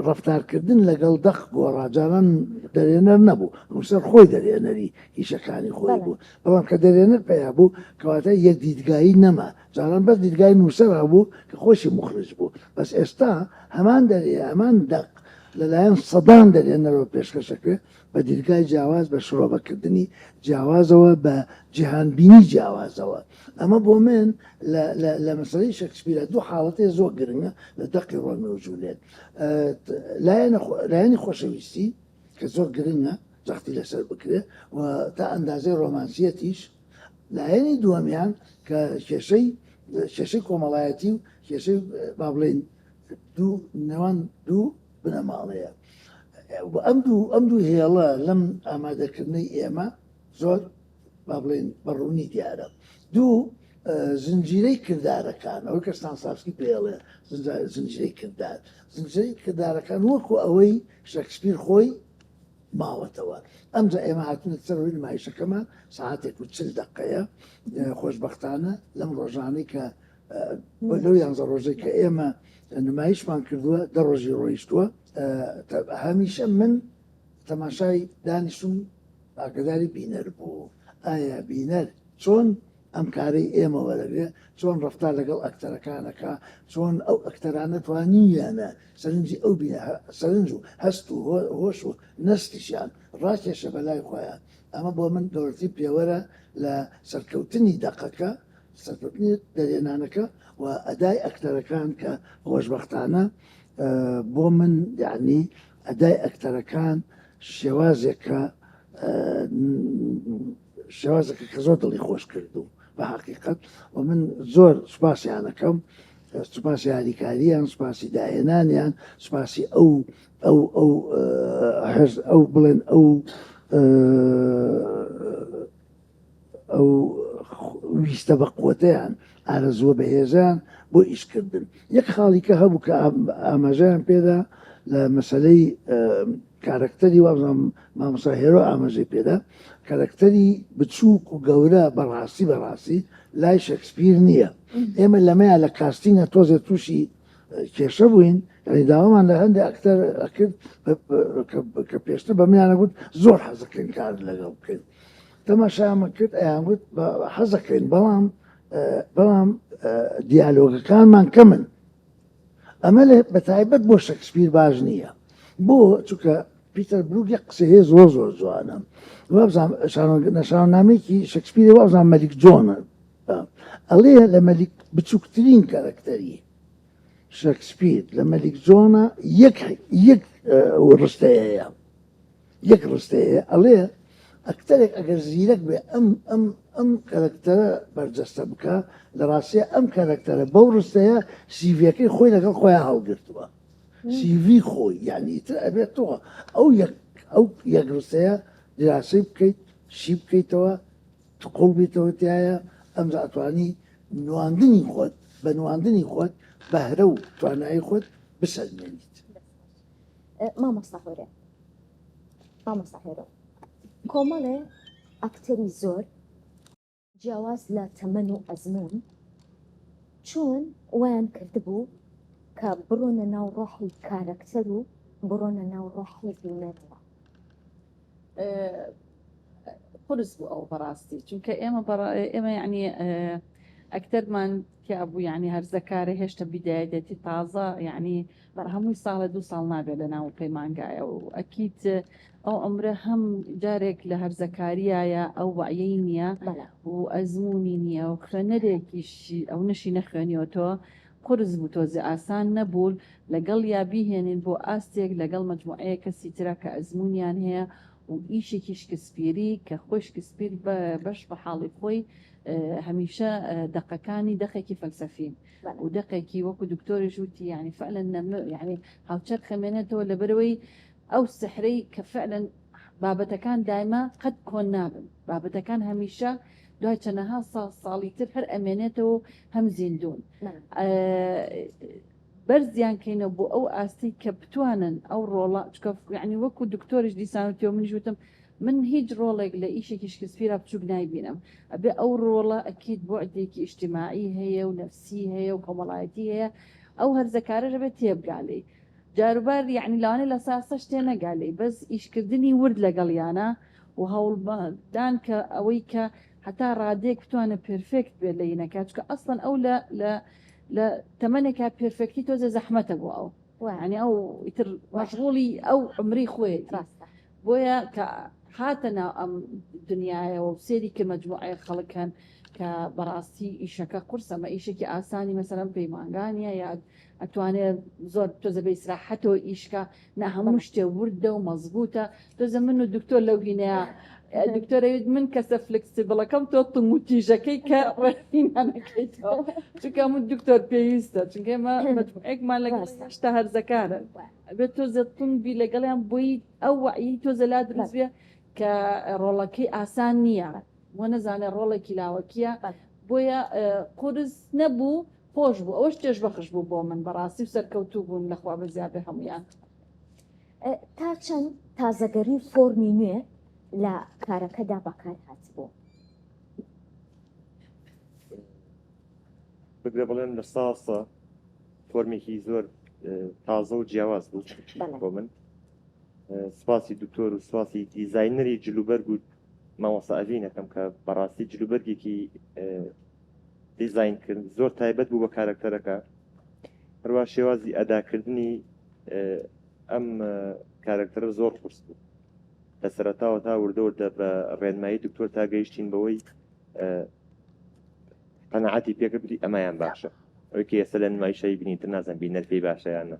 ڕەفتارکردن لەگەڵ دەق گۆڕا جاران دەرێنەر نەبوو نووسەر خۆی دەرێنەری ئیشەکانی خۆی بوو بەڵام کە دەرێنەر پەیا بوو کەواتە یەک دیدگایی نەما جاران بەس دیدگای نووسەر هەبوو کە خۆشی مخرج بوو بەس ئێستا هەمان دەرێ هەمان دەق لەلایەن سەدان دەرێنەرەوە پێشکەشەکرێ بە دیدگای جیاواز بە شرۆڤەکردنی جیاوازەوە بە جیهانبینی جیاوازەوە ئەمە بۆ من لە مەسەلەی شەکسپیرە دوو حاڵەتێ زۆر گرنگە لە دەقی ڕۆمیۆ و جوولێت لایەنی خۆشەویستی کە زۆر گرنگە جەختی لەسەر بکرێ و تا ئەندازەی ڕۆمانسیەتیش لایەنی دووەمیان کە کێشەی کێشەی کۆمەڵایەتی و کێشەی با بڵێین دوو نێوان دوو بنەماڵەیە ئەم دوو ئەم دوو هێڵە لەم ئامادەکردنەی ئێمە زۆر با بڵێین بە ڕوونی دیارە. دوو، زنجیرەی کردارەکان، ئەوەی کە ستانسلافسکی پێی ئەڵێ زنجیرەی کردار، زنجیرەی کردارەکان وەکو ئەوەی شەکسپیر خۆی ماوەتەوە. ئەمجا ئێمە هاتوونەتە سەر ئەوەی نمایشەکەمان سەعاتێک و 40 دەقەیە. خۆشبەختانە لەم ڕۆژانەی کە لەو یانزە ڕۆژەی کە ئێمە نمایشمان کردووە، دە ڕۆژی ڕۆیشتووە. هەمیشە من تەماشای دانیشتم ئاگەداری بینەر بوو، ئایا بینەر چۆن ئەم کارەی ئێمە وەرەگرێ، چۆن ڕەفتار لەگەڵ ئەکتەرەکان ئەکا، چۆن ئەو ئەکتەرانە توانیویانە سەرنجی ئەو بینەر، سەرنج و هەست و هۆش و نەستیشیان ڕاکێشێ بە لای خۆیان، ئەمە بۆ من گەورەترین پێوەرە لە سەرکەوتنی دەقەکە، سەرکەوتنی دەرهێنانەکە و ئەدای ئەکتەرەکان کە خۆشبەختانە بۆ من یەعنی ئەدای ئەکتەرەکان. شێوازێکە شێوازێکە کە زۆر دڵی خۆش کردووم بە حەقیقەت و من زۆر سوپاسیانەکەم سوپاسی هاریکاریان سوپاسی داهێنانیان سوپاسی ئەو ئەو ئەو حەز ئەو بڵێن ئەو ئەو ویستە بە قوتیان ئارەزووە بەهێزیان بۆ ئیشکردن یەک خاڵی کە هەبوو کە ئاماژەیان پێدا لە مەسلەی کارەکتەری وابزانم مامۆستا هێرۆ ئاماژەی پێدا کارەکتەری بچووک و گەورە بەڕاستی بەڕاستی لای شەکسپیر نییە ئێمە لەمەیە لە casting ە تۆزێ تووشی کێشە بووین یعنی داوامان لە هەندێک ئەکتەر ئەکرد کە پێشتر بە منیانە گوت زۆر حەزەکەین کار لەگەڵ بکەین تەماشامە کرد ئەیان گوت حەزەکەین بەڵام بەڵام دیالۆگەکانمان کەمن ئەمە لە بەتایبەت بۆ شەکسپیر باش نییە بۆ چونکە پیتەر بروک یەک قسەیە زۆر زۆر جوانە وابزانم شانۆنامەیەکی شەکسپیری وابزانم مەلیک جۆنە ئەڵێ لە مەلیک بچووکترین کارەکتەری شەکسپیر لە مەلیک جۆنە یەک یەک ڕستەیە یەک ڕستەیە ئەڵێ ئەکتەرێک ئەگەر زیرەک بێ ئەم ئەم ئەم کەرەکتەرە بەرجەستە بکا لە ڕاستیا ئەم کەرەکتەرە بەو ڕستەیە سیڤیەکەی خۆی لەگەڵ خۆیان هەڵگرتووە سیڤی خۆی یعنی ئیتر ئەبێت تۆ ئەو یەک ئەو یەک ڕستەیە دراسەی بکەیت شی بکەیتەوە قوڵ بیتەوە تایە ئەمجا ئەتوانی نواندنی خۆت بە نواندنی خۆت بەهرە و توانایی خۆت بسەلمێنیت. مامۆستا هۆرێ مامۆستا هێرۆ کۆمەڵێ ئەکتەری زۆر جیاواز لە تەمەن و ئەزموون چۆن وایان کردبوو کە بڕۆنە ناو ڕۆحی کارەکتەر و بڕۆنە ناو ڕۆحی بینەرەوە؟ قورس بوو ئەو بەڕاستی چونکە ئێمە ئێمە یعنی ئەکتەرمان تیا بوو یعنی هەرزەکارە هێشتا بیدایەتی تازە یعنی هەمووی ساڵە دوو ساڵ نابێت لە ناو پەیمانگایە و ئەکیت ئەو عمرە هەم جارێک لە هەرزەکاریایە ئەو وعیەی نییە و ئەزمموی نییە و خوێنەرێکیش ئەو نەشی نەخوێنیەوە قورس بوو تۆزێ ئاسان نەبوو لەگەڵ یا بیهێنین بۆ ئاستێک لەگەڵ مەجموعەیەک کەسی ترا کە ئەزموونیان هەیە و ئیشێکی شکسپیری کە خۆی شکسپیر بەش بە حاڵی خۆی هەمیشە دەقەکانی دەقێکی فەلسەفین و دەقێکی وەکو دکتۆریش وتی یعنی فعلا یعنی هاوچەرخ ئەمێنێتەوە لەبەرەوەی ئەو سحرەی کە فعلا بابەتەکان دایمە قەت کۆن نابن بابەتەکان هەمیشە دوای چەنەها ساڵ ساڵی تر هەر ئەمێنێتەوە و هەم زیندوون بەرزیان کەینەوە بۆ ئەو ئاستەی کە بتوانن ئەو ڕۆڵە چکە یعنی وەکو دکتۆریش دیسان وتیەوە منیش وتم من هیچ ڕۆڵێک لە ئیشێکی شکسپیرا بچوک نایبینم ئەبێ ئەو ڕۆڵە ئەکید بوعدێکی ئیجتیماعی هەیە و نەفسی هەیە و کۆمەڵایەتی هەیە ئەو هەرزەکارەش ئەبێ تێبگا لێی جاروبار یعنی لەوانەیە لە ساسەش تێنەگا لێی بەس ئیشکردنی ورد لەگەڵیانە و هەوڵدان کە ئەوەی کە هەتا ڕادەیەک بتوانێت perfect بێت لە ینەکە چونکە ئەسڵەن ئەو لە لە لە تەمەنێکا perfect ی تۆزێ زەحمەتە بۆ ئەو یعنی ئەو ئیتر مەشغوڵی ئەو عمری خۆیەتی بۆیە کە هاتە ناو ئەم دنیایەوە و سێری کرد مەجموعەیە خەڵک هەن کە بەڕاستی ئیشەکە قورسە مە ئیشێکی ئاسانی مەسەلەن پەیمانگانە یا ئەتوانێ زۆر تۆزە بە ئیسراحەتەوە ئیشکە نا هەموو شتێ وردە و مەزبوتە تۆزە من و دکتۆر لەو هینەیە دکتۆر ئەوێت من کەسە flexible ەکەم تۆ تونگ و تیژەکەی کە ڕێنانەکەیتەوە چونکە من دکتۆر پێویستە چونکە ئێمە مەجموعەیەکمان لەگەڵ هێشتا هەرزەکارن ئەبێت تۆزە تونگ بی لەگەڵیان بۆی ئەو وەعیی تۆزە لا دروست بێ کە ڕۆڵەکەی ئاسان نییە بۆ نەزانێ ڕۆڵێکی لاوەکییە بۆیە قورس نەبوو خۆش بوو ئەوەش چێژبەخش بوو بۆ من بەڕاستی و سەرکەوتوو بوون لەخوا بەزیابێ هەموویان. تا چەند تازەگەری و فۆرمی نوێ لە کارەکەدا بەکار هاتبوو؟ بگرە بڵێم لە ساسە فۆرمێکی زۆر تازە و جیاواز بوو بۆ من سپاسی دکتۆر و سپاسی دیزاینەری جلوبەرگ و مامۆستا ئەڤینەکەم کە بەڕاستی جلوبەرگێکی دیزاین کرد زۆر تایبەت بوو بە کارەکتەرەکە هەروە شێوازی ئەداکردنی ئەم کارەکتەرە زۆر قورس بوو لە سەرەتاوە تا وردە وردە بە ڕێنمایی دکتۆر تا گەیشتین بەوەی قەناعەتی پێکرد بتی ئەمایان باشە ئەوەی کە ئێستا لە نمایشەی بینی تر نازانم بینەر پێی باشە یان نا.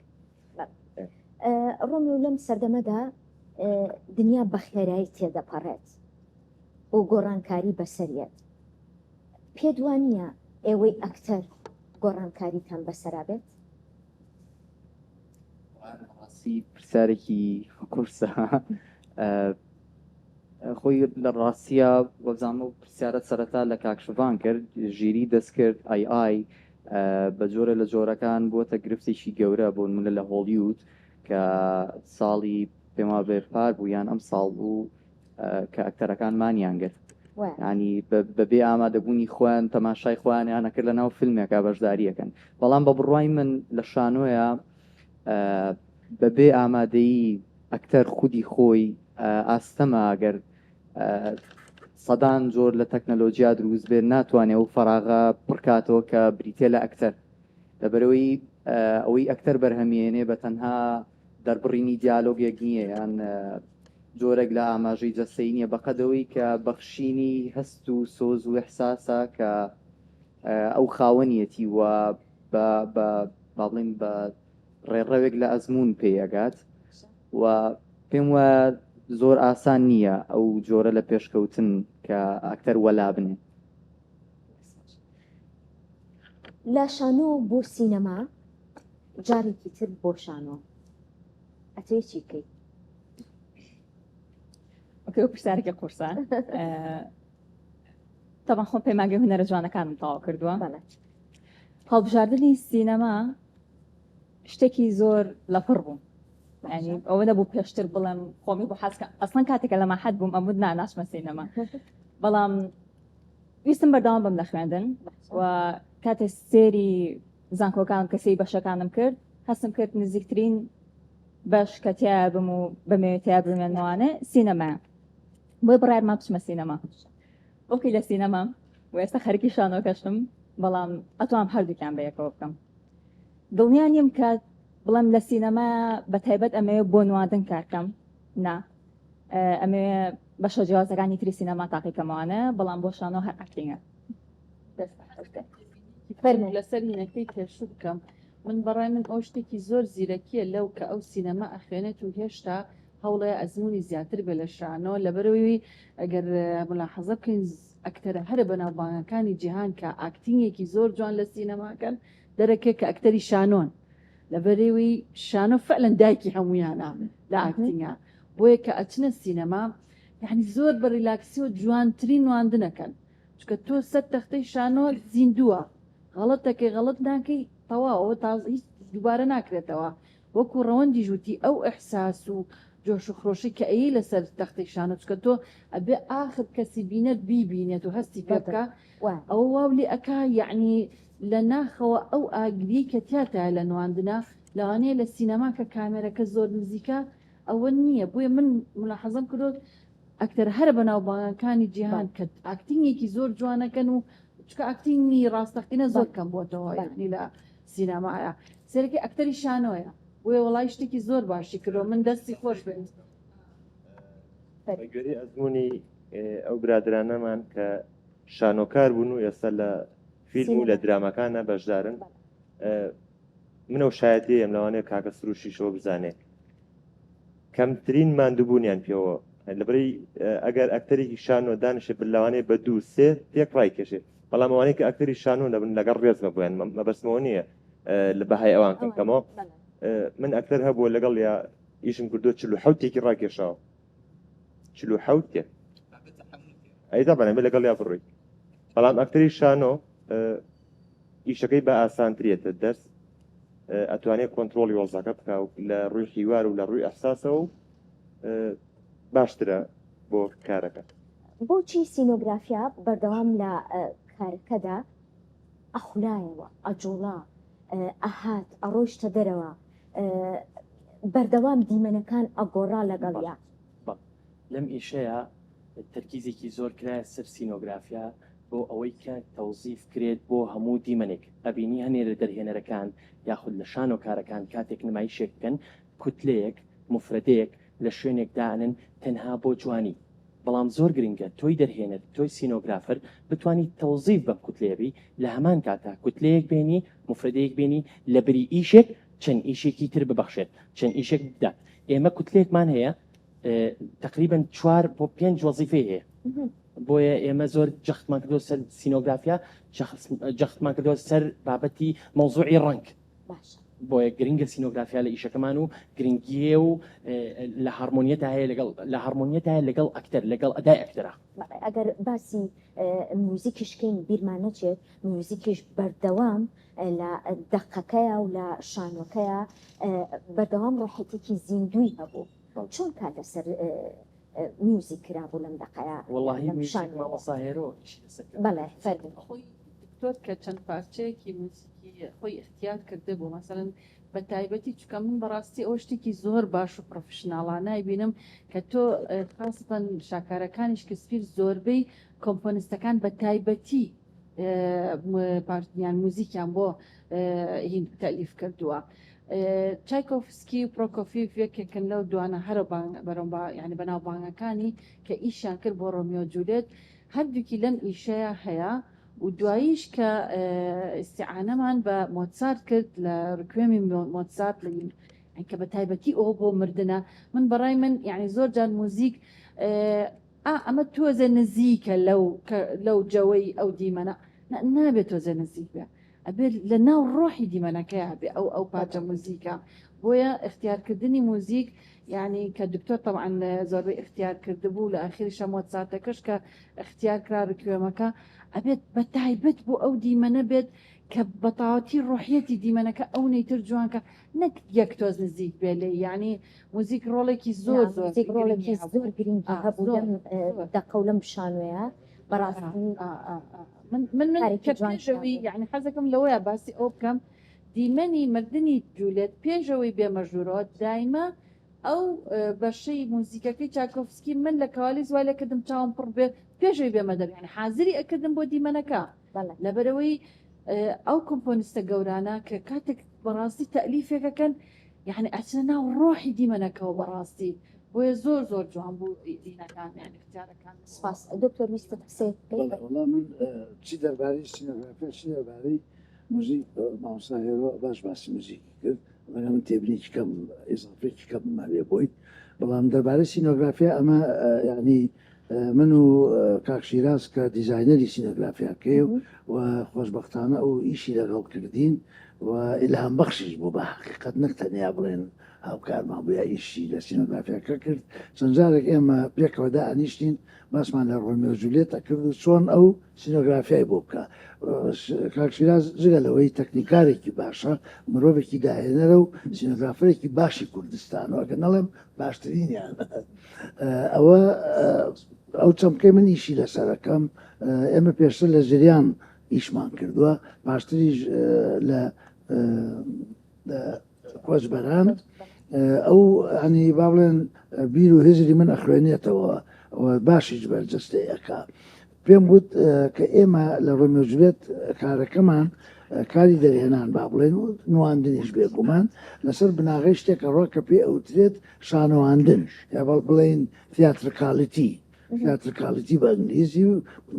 ڕۆمیۆ لەم سەردەمەدا. دنیا بە خێرایی تێدەپەڕێت و گۆڕانکاری بەسەریەت پێت وانییە ئێوەی ئەکتەر گۆڕانکاریتان بەسەرا بێت؟ ڕاستی پرسیارێکی قورسە خۆی لە ڕاستیە وەبزانم ئەو پرسیارە سەرەتا لە کاک شڤان کرد ژیری دەستکرد ئای ئای بە جۆرە لە جۆرەکان بووەتە گرفتێکی گەورە بۆ نمونە لە هۆڵیود کە ساڵی پێم وابێ پار بوو یان ئەم ساڵ بوو کە ئەکتەرەکان مانیان گرت ینی بەبێ ئامادەبوونی خۆیان تەماشای خۆیانیان نەکرد لە ناو فیلمێکا بەشداریەکەن بەڵام بە بڕوای من لە شانۆیە بەبێ ئامادەیی ئەکتەر خودی خۆی ئاستەمە گەر سەدان جۆر لە تەکنەلۆجیا دروست بێت ناتوانێت ئەو فەراغە پڕکاتەوە کە بریتە لە ئەکتەر لەبەرەوەی ئەوەی ئەکتەر بەرهەمیێنێ بە تەنها دەربڕینی دیالۆگێک نییە یان جۆرێک لە ئاماژەی جەستەیی نییە بەقەدەوەی کە بەخشینی هەست و سۆز و ئیحساسە کە ئەو خاوەنیەتی و بە بە با بڵێین بە ڕێڕەوێک لە ئەزموون پێی ئەگات و پێم وایە زۆر ئاسان نییە ئەو جۆرە لە پێشکەوتن کە ئەکتەر وەلا بنێ. لە شانۆ بۆ سینەما جارێکی تر بۆ شانۆ ئەتەوێ چی بکەی؟ ئۆکەی ئەو پرسیارێکی قورسە تەبعەن خۆم پەیمانگەی هونەرە جوانەکانم تەواو کردووە هەڵبژاردنی سینەما شتێکی زۆر لەپڕ بوو ینی ئەوە نەبوو پێشتر بڵێم خۆمی بۆ حەزکە ئەسڵەن کاتێکە لە ماحەت بووم ئەموت نا ناچمە سینەما بەڵام ویستم بەردەوام بم لە خوێندن و کاتێ سێری زانکۆکانم کە سێی بەشەکانم کرد هەستم کرد نزیکترین بەش کە تیا بم و بمەوێت تیا بمێنمەوانێ سینەمایە بۆی بڕیارما بچمە سینەما okay لە سینەما و ئێستا خەرکی شانۆکەشم بەڵام ئەتوام هەردووکیان بەیەکەوە بکەم دڵنیا نیم کە بڵێم لە سینەما بە تایبەت ئەمەوێ بۆ نواندن کارکەم نا ئەمەوێ بەشە جیاوازەکانی تری سینەما تاقیکەمەوانە بەڵام بۆ شانۆ هەر acting ە لەسەر هینەکەی پێشوو بکەم من بەڕای من ئەو شتێکی زۆر زیرەکیە لەو کە ئەو سینەما ئەخوێنێت و هێشتا هەوڵەیە ئەزموونی زیاتر بێ لە شانۆ لەبەرەوەی ئەگەر ملاحەزە بکەین ئەکتەرە هەرە بەناوبانگەکانی جیهان کە acting ێکی زۆر جوان لە سینەماکەن دەرەکێ کە ئەکتەری شانۆن لەبەرەوەی شانۆ فعلەن دایکی هەمویانە لە acting ا بۆیە کە ئەچنە سینەما یعنی زۆر بە relax ی و جوانترین نواندنەکەن چونکە تۆ سەر تەختەی شانۆ زیندووە غەڵەتەکەی غەڵەت ناکەی تەواو ئەوە تازە هیچ دووبارە ناکرێتەوە وەکو ڕەوەندیش وتی ئەو ئیحساس و جۆش و خرۆشەی کە ئەیەی لەسەر تەختەی شانۆ چونکە تۆ ئەبێ ئاخر کەسی بینەر بیبینێت و هەستی پێ بکا ئەوە واو لێ ئەکا یەعنی لە ناخەوە ئەو ئاگریەی کە تیاتایە لە نواندنا لەوانەیە لە سینەما کە کامێرەکە زۆر نزیکە ئەوە نییە بۆیە من ملاحەزەم کردووە ئەکتەرە هەرە بەناوبانگەکانی جیهان کە acting ێکی زۆر جوانەکەن و چونکە acting ی ڕاستەقینە زۆر کەم بۆتەوە یعنی لە سینەمایە سەرەکی ئەکتەری شانۆیە بۆیە وەڵای شتێکی زۆر باشی کردووە من دەستی خۆش بێت. بە گوێرەی ئەزموونی ئەو برادەرانەمان کە شانۆکار بوون و ئێستا لە فیلم و لە دراماکانە بەشدارن منەو شایەتیم لەوانەیە کاکە سروشیشەوە بزانێ کەمترین ماندووبوونیان پێوە لەبری ئەگەر ئەکتەرێکی شانۆ دانیشێ بە لەوانەیە بە دوو سێ تێک ڕایکێشێ بەڵام ئەوانەی کە ئەکتەری شانۆ دەبن لەگەڵ ڕێزمە بۆیان مەبەستمەوە نییە لە بەهای ئەوان کەم کەمەوە من ئەکتەر هەبووە لەگەڵ یا ئیشم کردو 47 تێکی ڕاکێشاوە 47 تێک ئەی دەبەنە بێ لەگەڵ یا بڕۆی بەڵام ئەکتەری شانۆ ئیشەکەی بە ئاسانتریەتە دەست ئەتوانێت کۆنترۆڵی وەزعەکە بکا و لە ڕووی حیوار و لە ڕووی ئەحساسەوە و باشترە بۆ کارەکە. بۆچی سینۆگرافیا بەردەوام لە کارەکەدا ئەخولایەوە، ئەجوڵا، ئەهات، ئەڕۆیشتە دەرەوە، بەردەوام دیمەنەکان ئەگۆڕا لەگەڵیا؟ بەڵێ لەم ئیشەیا تەرکیزێکی زۆر کرایە سەر سینۆگرافیا بۆ ئەوەی کە تەوزیف کرێت بۆ هەموو دیمەنێک، ئەبینی هەنێ لە دەرهێنەرەکان یاخود لە شانۆکارەکان کاتێک نمایشێک بکەن کوتلەیەک، موفرەدەیەک، لە شوێنێک دائەنن تەنها بۆ جوانی، بەڵام زۆر گرنگە تۆی دەرهێنەر، تۆی سینۆگرافەر بتوانی تەوزیف بەم کوتلەیە بی، لە هەمان کاتا کوتلەیەک بێنی، موفرەدەیەک بێنی لە بری ئیشێک چەند ئیشێکی تر ببەخشێت، چەند ئیشێک بدات. ئێمە کوتلەیەکمان هەیە. تقریبا چوار بۆ پێنج وەزیفەی هەیە بۆیە ئێمە زۆر جەختمان کردو سەر سینۆگرافیا جەختمان کردو سەر بابەتی مەوزوعی ڕەنگ بۆیە گرنگە سینۆگرافیا لە ئیشەکەمان و گرنگیە و لە هارمۆنیەتا هەیە لەگەڵ لە هارمۆنیەتا هەیە لەگەڵ ئەکتەر لەگەڵ ئەدای ئەکتەرا. ئەگەر باسی میوزیکیش کەین بیرمان نەچێت میوزیکیش بەردەوام لە دەقەکەیا و لە شانۆکەیا بەردەوام ڕۆحێتێکی زیندووی هەبوو چۆن کار لەسەر میوزیک کرابوو لەم دەقەیا وەڵاهی لەم میوزیک شانۆیە؟ مامۆستا هێرۆ ئیشی لەسەر کردووە. بەڵێ فەرموو. خۆی دکتۆر کە چەند پارچەیەکی موزیکی خۆی ئیختیار کردبوو مەسەلەن بە تایبەتی چونکە من بەڕاستی ئەوە شتێکی زۆر باش و پڕۆفیشناڵانە ئەیبینم کە تۆ خاسەتەن شاکارەکانی شکسپیر زۆربەی کۆمپۆنیستەکان بە تایبەتی یان موزیکیان بۆ هین تەلیف کردووە. چایکۆفسکی و پرۆکۆفیف یەکێکن لەو دوانە هەرە بەرەو یعنی بەناوبانگەکانی کە ئیشیان کرد بۆ ڕۆمیۆ جولێت هەردووکی لەم ئیشەیە هەیە و دواییش کە ئیستیعانەمان بە مۆتسارت کرد لە ڕکوێمی مۆتسارت لە کە بە تایبەتی ئەوە بۆ مردنە من بەڕای من یعنی زۆر جار موزیک ئا ئەمە تۆزێ نزیکە لەو کە لەو جەوەی ئەو دیمەنە نا نابێت تۆزێ نزیک بێ ئەبێت لە ناو ڕۆحی دیمەنەکەیا بێ ئەو ئەو پارچە موزیکە بۆیە ئیختیارکردنی موزیک یعنی کە دکتۆر تەبعەن زۆربەی ئیختیار کردبوو لە ئاخیریشا مۆتسارتەکەش کە ئیختیار کرا ڕیکوێمەکە ئەبێت بە تایبەت بۆ ئەو دیمەنە بێت کە بەتەواوەتی ڕۆحیەتی دیمەنەکە ئەونەی تر جوان کە نەک یەک تۆز نزیک بێ لێی یعنی موزیک ڕۆڵێکی زۆر زۆر موزیک ڕۆڵێکی گرنگی هەبوو زۆر گرنگی ئا هەبوو زۆر لەم زۆر دەقە و لەم شانۆیە ئا بەڕاستی ئا ئا ئا من من من کارێکی کە جوان پێشەوەی کرابوو. یعنی حەزەکەم لەوەیە باسی ئەوە بکەم دیمەنی مردنی جولێت پێشەوەی بێمە ژوورەوە دایمە ئەو بەشەی موزیکەکەی چاکۆفسکی من لە کەوالیس وای لێکردم چاوم پڕ بێ پێشەوەی بێمە دەر یعنی حازری ئەکردم بۆ دیمەنەکە بەڵێ. لەبەرئەوەی ئەو کۆمپۆنیستە گەورانە کە کاتێک بەڕاستی تەئلیفێک ئەکەن یعنی ئەچنە ناو ڕۆحی دیمەنەکەوە بەڕاستی بۆیە زۆر زۆر جوان بوو دینەکان یعنی اختیارەکان سپاس دکتۆر ویستت قسەیەک بکەیت؟ بەڵێ وەڵا من چی دەربارەی سینۆگرافیا چی دەربارەی موزیک مامۆستا هێرۆ باش باسی موزیکی کرد ڕەنگە من تێبینێکی کەم ئیزافێکی کەم هەبێ بۆی بەڵام دەربارەی سینۆگرافیا ئەمە یعنی من و کاک شیراز کە دیزاینەری سینۆگرافیاکەیە و خۆشبەختانە ئەو ئیشی لەگەڵ کردین و ئیلهام بەخشیش بوو بە حەقیقەت نەک تەنیا بڵێن هاوکارمان بوو یا ئیشی لە سینۆگرافیاکە کرد چەند جارێک ئێمە پێکەوە دائەنیشتین باسمان لە ڕۆمیۆ جولیێت ئەکرد و چۆن ئەو سینۆگرافیای بۆ بکا. کاک شیراز جگە لەوەی تەکنیکارێکی باشە، مرۆڤێکی داهێنەرە و سینۆگرافەرێکی باشی کوردستان و ئەگەر نەڵێم باشترینیان. ئەوە ئەو چەمکەی من ئیشی لەسەرەکەم ئێمە پێشتر لە جریان ئیشمان کردووە، پاشتریش لە کۆچبەران ئەو ئەنی با بڵێن بیر و هزری من ئەخوێنێتەوە و باشیش بەرجەستەی ئەکا پێم گوت کە ئێمە لە ڕۆمیۆ جولێت کارەکەمان کاری دەرهێنان با بڵێن و نواندنیش بێگومان لەسەر بناغەی شتێکە ڕۆ کە پێ ئەوترێت شانۆواندن یا بڵێن theatricality theatricality بە ئینگلیزی و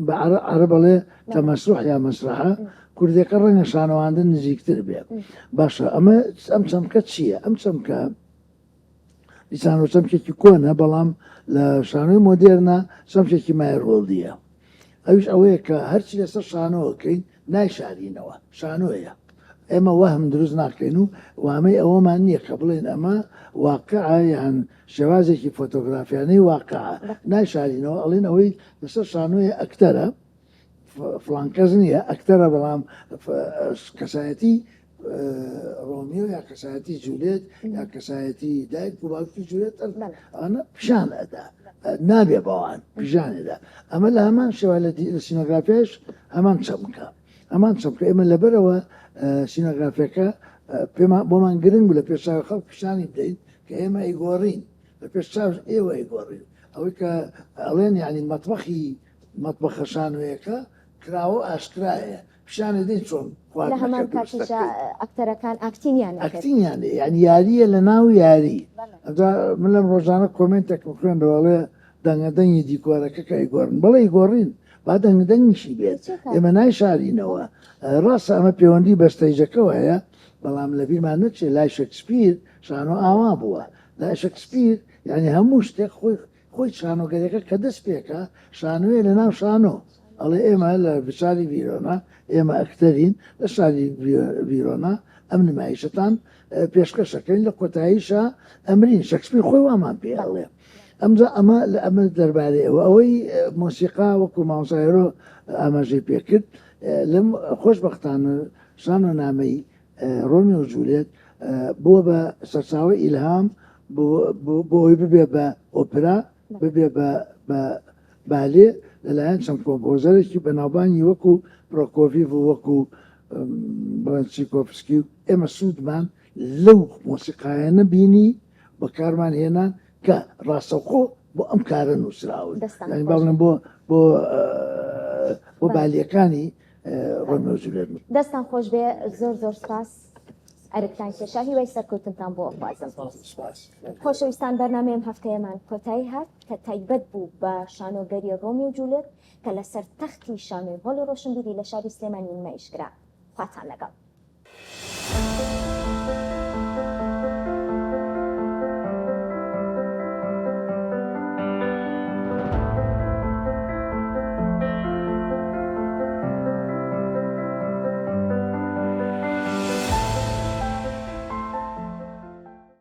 بە عەرەب ئەڵێ تەمەسروح یا مەسرەحە کوردیەکە ڕەنگە شانۆواندن نزیکتر بێ باشە ئەمە ئەم چەمکە چییە ئەم چەمکە دیسانەوە چەمکێکی کۆنە بەڵام لە شانۆی مۆدێرنە چەمکێکی مایەرهۆڵدیە ئەویش ئەوەیە کە هەرچی لەسەر شانۆکەین نایشارینەوە شانۆیە ئێمە وەهم دروست ناکەین و وامەی ئەوەمان نییە کە بڵێن ئەمە واقعە یان شێوازێکی فۆتۆگرافیانەی واقعە نایشارینەوە ئەڵێن ئەوەی لەسەر شانۆیە ئەکتەرە فڵان کەس نییە ئەکتەرە بەڵام کەسایەتی ڕۆمیۆ یا کەسایەتی جولێت یا کەسایەتی دایک و باوکی جولێت ئەوانە پیشان ئەدا نابێ بەوان پیشانێدا ئەمە لە هەمان شێوە لە سینۆگرافیش هەمان چەمکە هەمان چەمکە ئێمە لەبەرەوە سینۆگرافیەکە پێمان بۆمان گرنگ بوو لە پێش چاوی خەڵک پیشانی بدەین کە ئێمە ئەیگۆڕین لە پێش چاو ئێوە ئەیگۆڕین ئەوەی کە ئەڵێن یعنی مەتبەخی مەتبەخە شانۆیەکە کراوە و ئاشکرایە پیشانی دەین چۆن لە هەمان خواردنەکە دروست کاتیشا دەکەین ئەکتەرەکان ئاکتینیان ئەکرد. ئەکتینیان یعنی یارییە لە ناو یاری ئەجا من لەم ڕۆژانە کۆمێنتێکم خوێندەوە ئەڵێ دەنگە دەنگی دیکۆرەکە کە ئەیگۆڕن بەڵێ ئەیگۆڕین با دەنگە دەنگیشی بێت ئێمە نایشارینەوە ڕاستە ئەمە پەیوەندی بە stage ەکەوە هەیە بەڵام لەبیرمان نەچێت لای شکسپیر شانۆ ئاوا بووە. لای شەکسپیر یعنی هەموو شتێک خۆی خۆی شانۆگەریەکە کە دەست پێکا شانۆیە لە ناو شانۆ ئەڵێ ئێمە لە شاری ڤیرۆنا ئێمە ئەکتەرین لە شاری ڤیرۆنا ئەم نمایشەتان پێشکەشەکەین لە کۆتاییشا ئەمرین شەکسپیر خۆی وامان پێ ئەڵێ ئەمجا ئەمە لە ئەمە دەربارەی ئەوە ئەوەی مۆسیقا وەکو مامۆستا هێرۆ ئاماژەی پێکرد لەم خۆشبەختانە شانۆنامەی ڕۆمیۆ و جولێت بووە بە سەرچاوەی ئیلهام بۆ ئەوەی ببێ بە ئۆپرا ببێ بە بالێ لەلایەن چەند کۆمپۆزەرێکی بەناوبانگی وەکو پرۆکۆفیڤ و وەکو بڵێن چیکۆفسکی و ئێمە سوودمان لەو مۆسیقایانە بینی بەکارمان هێنا کە ڕاستەوخۆ بۆ ئەم کارە نووسراون یانی با بڵێم بۆ بۆ بۆ بالیەکانی ڕۆمیۆ جولێت. دەستان خۆشبێ زۆر زۆر سپاس ئەرکتان کێشا هیوای سەرکەوتنتان بۆ ئەخوازم. خۆشەویستان بەرنامەی ئەم هەفتەیەمان کۆتایی هات کە تایبەت بوو بە شانۆگەری ڕۆمیۆ و جولێت کە لەسەر تەختی شانۆی هۆڵی ڕۆشنبیری لە شاری سلێمانی نمایش کرا. خواتان لەگەڵ.